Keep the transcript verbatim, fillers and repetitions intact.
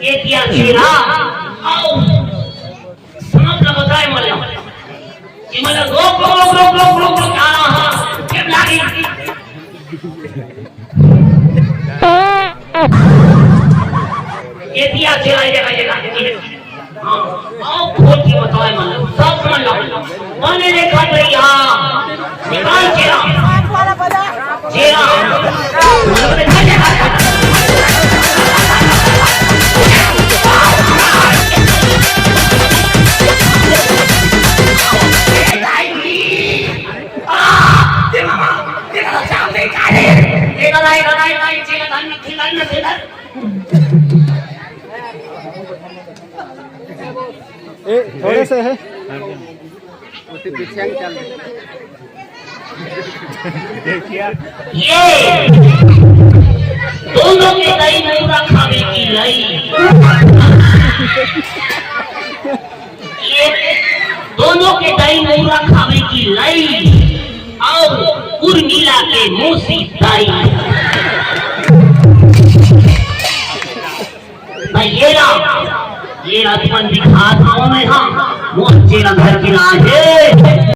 ये किया छेला, आओ, सांप ला बताए मन ला। कि मन ला रोक, रोक, रोक, रोक, रोक, रोक, आ रहा, फिर लागी। ये किया छेला, ये जगह, ये जगह, ये जगह। हाँ, आओ, खोल के बताए मन ला, सब मन ला। बने देखत रही, हाँ। निकाल छेला। छेला। ए, थोड़े से है। ये दोनों के दाई नौरा खावे की लई। ये दोनों के दाई नौरा खावे की लई। और उर्मिला के मौसी दाई। भाई, ये ला, ये ला तुमन दिखात हवं मैं, हाँ, मोर चेला घर के ना हे।